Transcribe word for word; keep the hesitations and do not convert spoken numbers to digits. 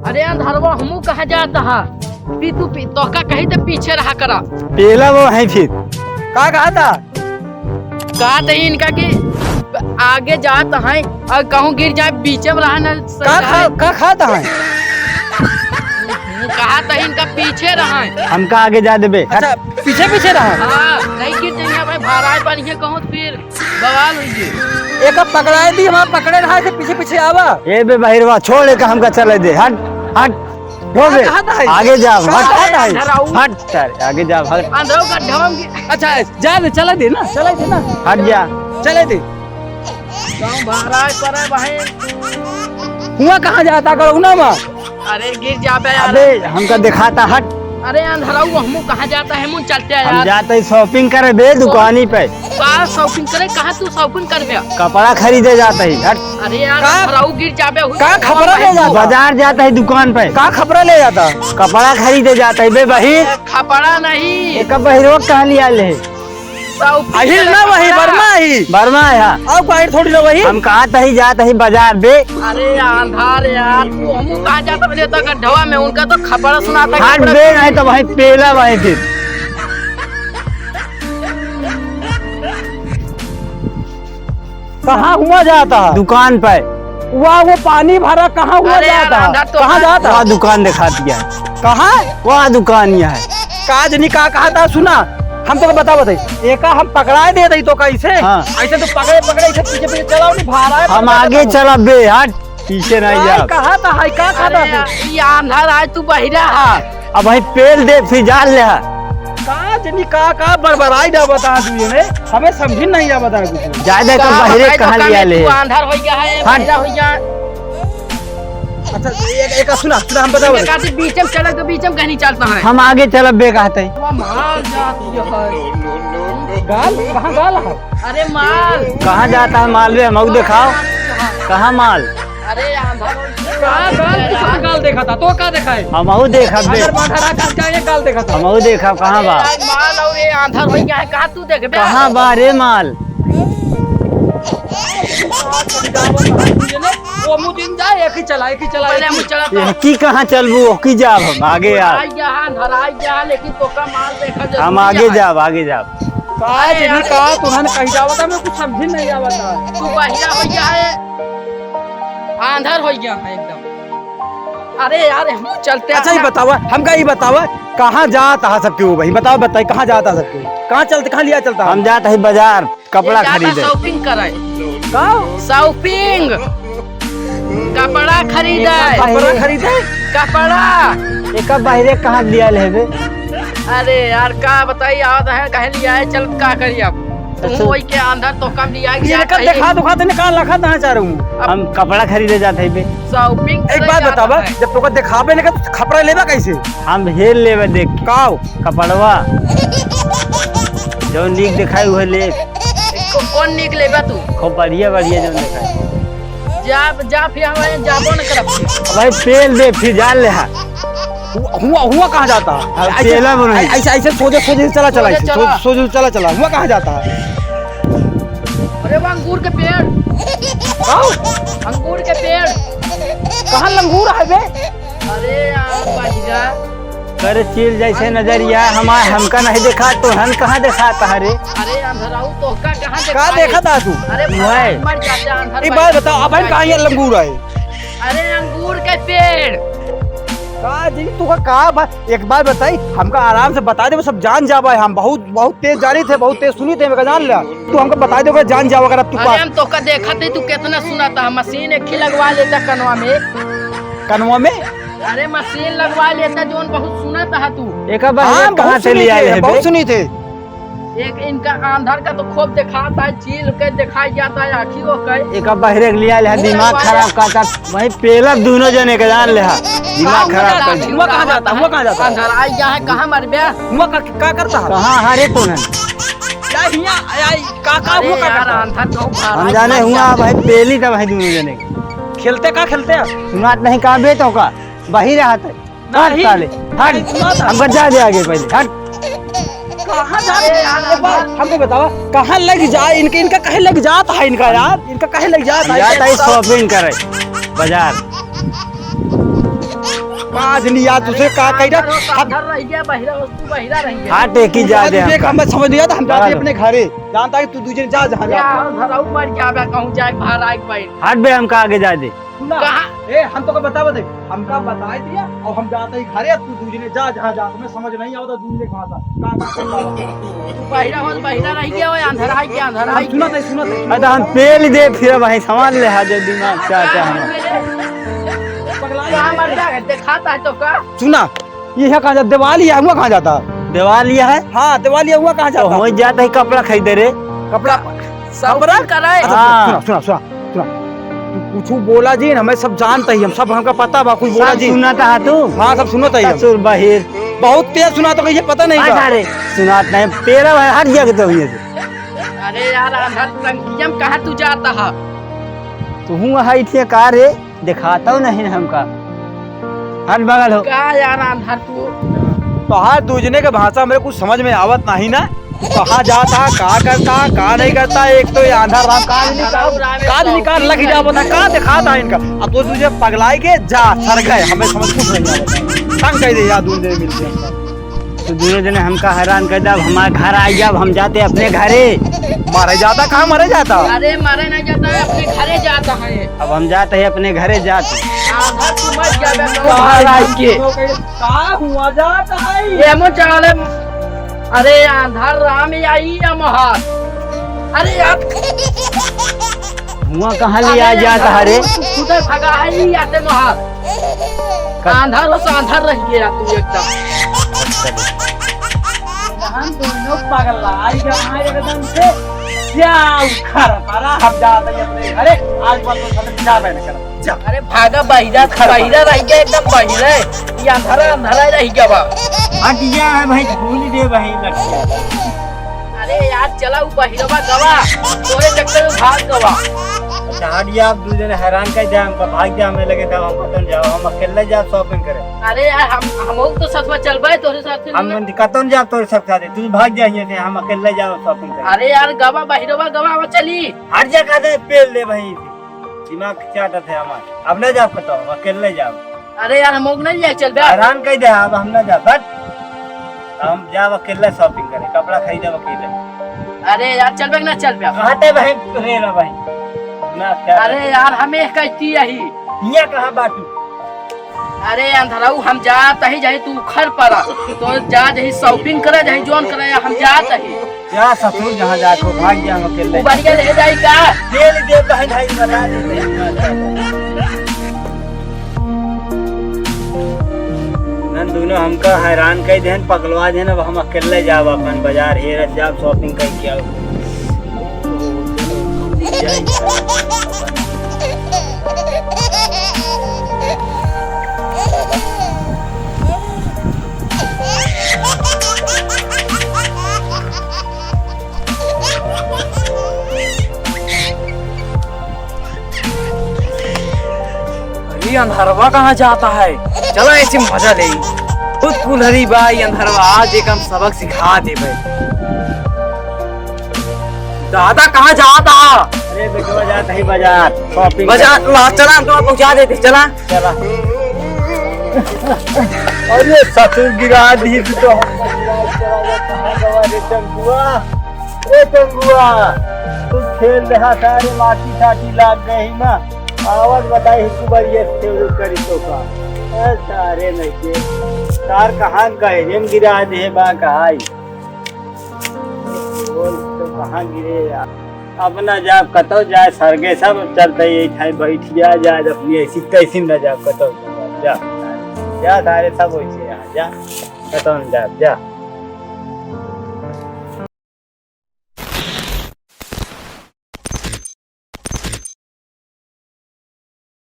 अरे अंधरवा, हमू कहाँ जात हा? पी तू पी, तोका कही त पीछे रहा करा। पेला वो है फिर। का कहा था? कहा त इनका कि आगे जात है और कहूँ गिर जाए, बीचे में रहा ना। का खा, का खात है? कहा त इनका पीछे रहा है। हमका आगे जा देबे। अच्छा, पीछे पीछे रहा। हाँ, नहीं गिर जाएंगे भाई, भाराए पर ये कहूँ फिर बवाल हुई। एका पकड़ाए दी, हमार पकड़े रहा से पीछे पीछे आवा। ए बे बहिरवा, छोड़ एका, हमका चले दे। हट, हट, हो बे, कहाँ था? आगे जा, कहाँ हट, था? हट, अंधराऊ। हट, सारे, आगे जा, हट। अंधराऊ का ढोंग की अच्छा, जा दे, चले दे ना, चले दे ना। हट जा। चले दे। गाँव भाराए पर है भाई। हुआ कहाँ जाता करो ना माँ? अरे गिर जाबे यार। अबे, हमका दिखाता, हट। अरे अंधराऊ, हमू कहाँ जाता है, मुन चलते हैं हम यार। जाते ही shopping करे बे, दुकानी पे। का shopping करे? कहाँ तू shopping करबे? कपड़ा खरीदे जाते ही, हट। अरे यार, का? अंधराऊ गिर जाबे, हुई का कपड़ा ले जाता? बाजार जाते ही दुकान पे। का कपड़ा ले जाता? कपड़ा खरीदे जाते ही बे बहिर। कपड़ा नहीं। एक बहिरो कहाँ लिया ले? Shopping अहिल करे ना वही, कपड़ा। बर्मा ही। बर्मा है, हाँ। और बाहर थोड़ी ना वही। हम कहा तही जात ही बाजार बे। अरे आंधा रे यार, तू हमू कहाँ जाता बे तो गड्ढवा में, उनका तो खपड़ा सुनाता हट खपड़ा बे, सुनाता। नहीं तो भाई पेला भाई फिर। कहाँ हुआ जाता है? दुकान पे। वाह, वो पानी भरा, कहाँ हुआ अरे यार, जाता है? आंधा तो कहाँ जाता है? वह दुकान दिखा दिया। कहाँ? वह दुकान यहाँ है। का जनी का कहा था, सुना, हम तोका बता बताई। एका हम पकड़ाए दे दई तो कैसे? हाँ। ऐसे तो पकड़े, पकड़े, ऐसे पीछे, पीछे चलाओ, नहीं, भाड़ा है, हम पकड़े आगे तो। चलब बे, हट, पीछे नहीं का जाब। कहा था, हाय, का कहा था अरे तू? यार, ई आंधा रहा, तू बहिरा हा। अब भाई पेल दे, फिर जान ले हा। का जनी का, का बड़बड़ाई ना बता तू ये ने, हमें समझी नहीं आ बता कुछ। ज्यादा कर का बहिरे बताई तो कहाँ का लिया में ले? तू आंधर हो गया है, हट। बहिरा हो गया। अच्छा, एक, एक सुना, सुना, हम बताओ। ये कहते बीच में चलक तो बीच में कहीं चलता है। हम आगे चलब बे कहते। वो माल जाती है। गाल? कहाँ गाल है? अरे माल। कहाँ जाता है माल बे? हमहू दिखाओ। कहाँ माल? अरे आंधा बोल। कहाँ गाल? तू कहाँ गाल देखा था? तो का देखा है? हमहू देखब बे। अगर माथा रहा, कहाँ ये गाल देखा था? हमहू देखब, कहाँ बा? अरे माल और ये आंधा हो गया है, कहाँ तू देखबे? कहाँ बा रे माल? वो मुँह दिन जाए, एक ही चला, एक ही चला, पहले एक ही। मुँह चला तो। एहकी कहाँ चलबू, ओहकी जाब हम, आगे यार। आई जा, हाँ, धराई जा, लेकिन तोका माल देखा जरूरी हम आगे है। जाब, आगे जाब। का अरे जनी यार। का तुहन कही जावता, मैं कुछ समझी नहीं आवता। तू बहिरा हो गया है, आंधर हो गया है एकदम। अरे यार, हम चलते अच्छा, हैं ये ना। बतावा, हमका ये बतावा, कहाँ जात हा सबके वो भाई? बतावा, बताई, कहाँ जात हा सबके वो? कहाँ चलते, कहाँ लिया चलता हा? हम जात ही बाजार। कपड़ा ये जाता खरीदे। Shopping करे। का? Shopping। कपड़ा खरीदे। कपड़ा खरीदे? कपड़ा। एका बहिरे कहाँ लिया लेबे? अरे यार, का बताई, आवत है, कहे लिया है, चल, का करी अब? तुम अच्छा। वही के अंदर तो कम लिया ये गया, एकर कहीं देखा दुखा तने का लखा तहाँ चारू? हम कपड़ा खरीदे जात है बे। Shopping एक करे बात जात बतावा, है। जब तोका देखाबे नहीं कर, तो खपड़ा लेबा कैसे? हम हेल लेबे देख के। काव? कपड़वा। जौन नीक देखाई उहे ले। को-, कौन नीक लेबा तू? खूब बढ़िया बढ़िया जौन देखाई। जा, जा फिर हम जाबो न करब। भाई पेल दे फिर जान ले हा। हुआ, हुआ, हुआ कहाँ जाता है? अब ऐसे, पेला बनाई। ऐ-, ऐसे, ऐसे सोझे, सोझे चला, चला, सोझे ऐसे, चला। सोझे, सोझे चला, चला। हुआ कहाँ जाता है? अरे वो अंगूर के पेड़। कहाँ? अंगूर के पेड़। कहाँ लंगूर है बे? अरे यार, बाजिया। करे चील जैसे नजरिया हमार, हमका नहीं देखा, तोहन कहाँ देखाता है रे? अरे अंधराऊ, तोहका कहाँ का देखाई? देखा था तू? अरे भाई। मर जाते अंधर एक भाई। बात बताओ, अब हम कहाँ ये लंगूर आए? अरे अंगूर के पेड़। का जी, तू का, का बा-, एक बात बताई, हमका आराम से बता दे, वो सब जान जाबा है, हम बहुत, बहुत तेज जानी थे, बहुत तेज सुनी थे, हमका जान लिया। तू हमका बता दे, ओकरा जान जाओ अगर अब तू अरे पास। हम तोका देखत ही, तू कितना सुनत हा, मशीन एक ही लगवा लेता कनवा में। कनवा में? अरे मशीन लगवा लेता, जोन बहुत सुनत हा तू। एका बहिरे हाँ, कहाँ बहुत से सुनी लिया थे, है बहुत बे? सुनी थे। एक इनका आंधर का तो खूब देखाता है, चील के दिखाई जाता है, आँखी वो के। एका बहिरे के लिया ले, दिमाग खराब करता, वहीं पेला दोनों जने के जान ले हा, दिमाग हाँ, खराब हुआ कर। हुआ कहाँ जाता, हुआ कहाँ जाता? अंधर आई गया है, कहाँ मर गया? हुआ का, का करता है? कहाँ हरे तोनन? या हिया, या, का, का अरे हुआ, का यार, करता? आंधा तो हम जाने हुआ, भाई, पेली था भाई, दोनों जने के। खेलते का खेलते हैं? सुनात नहीं का बे तो का? वही रहत है। हट नहीं। साले, हट। नहीं, सुनात है। हमका जा दे आगे पहले, हट। कहाँ जा रहे हैं यार? एक बार हमको बतावा, कहाँ लग जाए इनके, इनका कहे लग जात है इनका यार? इनका कहे लग जात है? जात है shopping करे, बाजार। आज नहीं यार, तुझे का कही ना, हम अंधर रह गया, बहिरा हो, तू बहिरा रह गया। हाँ, टेकी जा आज दे तुझे हमका। काम में समझ नहीं आता, हम जाते बराबर। अपने घरे। जानता है तू दूजे जा जहाँ जा। यार, धराऊ मर गया, मैं कहूँ जाए, बाहर आए के भाई। हट बे, हमका आगे जाए दे। सुना, कहाँ? ए, हम तो का बता बते, हमका बताए दिया, और हम जाते ही घरे, अब तू दूजे जा जहाँ जा, तुम्हें समझ नहीं आवता दूजे कहाँ था, का, का, का, का। तू बहिरा हो, बहिरा रह गया, वो अंधरा है क्या, अंधरा है सुना क्या? नहीं, सुना नहीं। अरे तो हम पेल दे फिर भाई, सामान ले हाजिर दिमाग क्या, क्या हम। पगला कहाँ मर गया? दिखाता है तो का? सुना, ये यहाँ कहाँ जाता? दिवाली है, हुआ कहाँ जाता? दिवाली है? हाँ, दिवाली है, हुआ कहाँ तो जाता? वहीं जाता है कपड़ा खरीदे रे। कपड़ा? सब कपड़ा? कुछ कराए। अच्छा, हाँ। सुना, सुना, सुना, सुना। तू कुछ बोला जी, हमें सब जानता ही, हम सब हमका पता बा, कुछ बोला सब जी। सुनाता है तू? हाँ, सब सुनाता ही हम। ससुर बहिर। बहुत तेज सुनाता, ये पता नहीं बा। अरे, सुनात नहीं, तेरा भाई हट गया कितना हुई है। अरे यार, आधा टंकियम कहाँ तू जाता है? तू हूँ हाई थिया का रे? दिखाता नहीं हमका। हट बगल हो। का यार आंधर तू? तोहार दूजने के भाषा मेरे कुछ समझ में आवत नहीं ना। कहाँ जाता, का करता, का नहीं करता। एक तो ये आंधर राम काज निकाल, काज निकाल लग जा बता, का दिखाता है इनका। अब तो तुझे पगलाई के जा, सर गए, हमें समझ कुछ नहीं आवत। तंग कर दे यार, दूजने मिलते हैं। तू दोनों जने हमका हैरान कर दे। अब हमारे घर आ गया, अब हम जाते अपने घरे। मारे जाता, कहाँ मारे जाता? अरे मारे नहीं जाता है, अपने घरे जाता है। अब हम जाते हैं अपने घरे जाते। आधा तू मर जाबे तो बाहर आके। का हुआ जाता है? ये मो चाले। अरे आंधर राम आई या महार। अरे यार। हुआ कहाँ लिया अरे जाता है रे? तू खुदे भगा है, ये आते महार। का- आंधर हो, आंधर रह गया तू एकदम। हम दोनों पगला आई गया हमारे एकदम से। क्या उखर पड़ा, हम जाते हैं अपने घरे, आज बात तो समझ जाबे न कर। जा। अरे भागा बहिरा, बहिरा रह गया एकदम बहिरा। ये अंधारा, अंधारा रह गया बा। हट गया है भाई, भूल दे भाई लड़के। अरे यार, चला उ बहिरवा गवा, तोरे चक्कर में भाग गवा। अच्छा, हट गया, आप दू जने हैरान कर दिया हमका, भाग गया हमें लगे, तब हम कतन जाओ, हम अकेले जाओ shopping करे। अरे यार, हम, हम तो साथ में चलबे तोरे साथ। हम कतन जाओ तोरे साथ, तू भाग जा हियां से, हम अकेले जाओ shopping करे। अरे यार, गवा बहिरवा गवा, वो चली। हट जा, कहते पेल दे भाई, दिमाग चाटत है हमार। अब ना जाओ कतौ, अकेले जाओ। अरे यार, हम लोग नहीं जाए, चल बे। हैरान कह दे, अब हम ना जाब, हट। हम जाब अकेले shopping करे, कपड़ा खरीदब अकेले। अरे यार, चल बे ना, चल बे। कहते भाई, रे ना भाई। ना, क्या अरे बात है? यार, हमें कहती यही। हियाँ कहाँ बाटू? अरे अंधराऊ, हम जात ही, जाही तू उखर पड़ा। तो जा, जाही shopping करे, जाही जौन करे, हम जात ही। जा ससुर, जहाँ जात हो, भाग जा, हम अकेले। उबरिया ले जाई का? ले ले दे, बहन, भाई, बता दे। नन दोनों हमका हैरान कर देहन, पगलवा देहन। अब हम अकेले जाब अपन बाजार, हेरत जाब, shopping करके आउब। अरे, अंधरवा कहाँ जाता है? चला, ऐसे मजा ले। खुद कुल्हरी बा, ये अंधरवा, आज एक हम सबक सिखा देबे। दादा, कहाँ जाता? अरे बेटवा, जात ही बाजार, shopping बाजार, करे। ला, चला, हम तो पहुँचा देते, चला। चला। अरे ससुर, गिरा दी तू तो। कहाँ गवा रे टंगुआ? ए टंगुआ, तू खेल रहा था रे, माटी साटी लाग गई ना। आवत बताई, हिकु बार ये फेर करी तो का। ए सारे नहीं के। तार कहाँ गए? जेम गिरा दे बा कहाई। बोल तो कहाँ गिरे यार? अपना जाब कतौ जाए, सरगे सब चलते यही ठाई बैठ जा, जा अपनी ऐसी तैसी न जाब कतौ जा, जा, जा सारे सब वैसे यहाँ जा, कतौ न जाब, जा।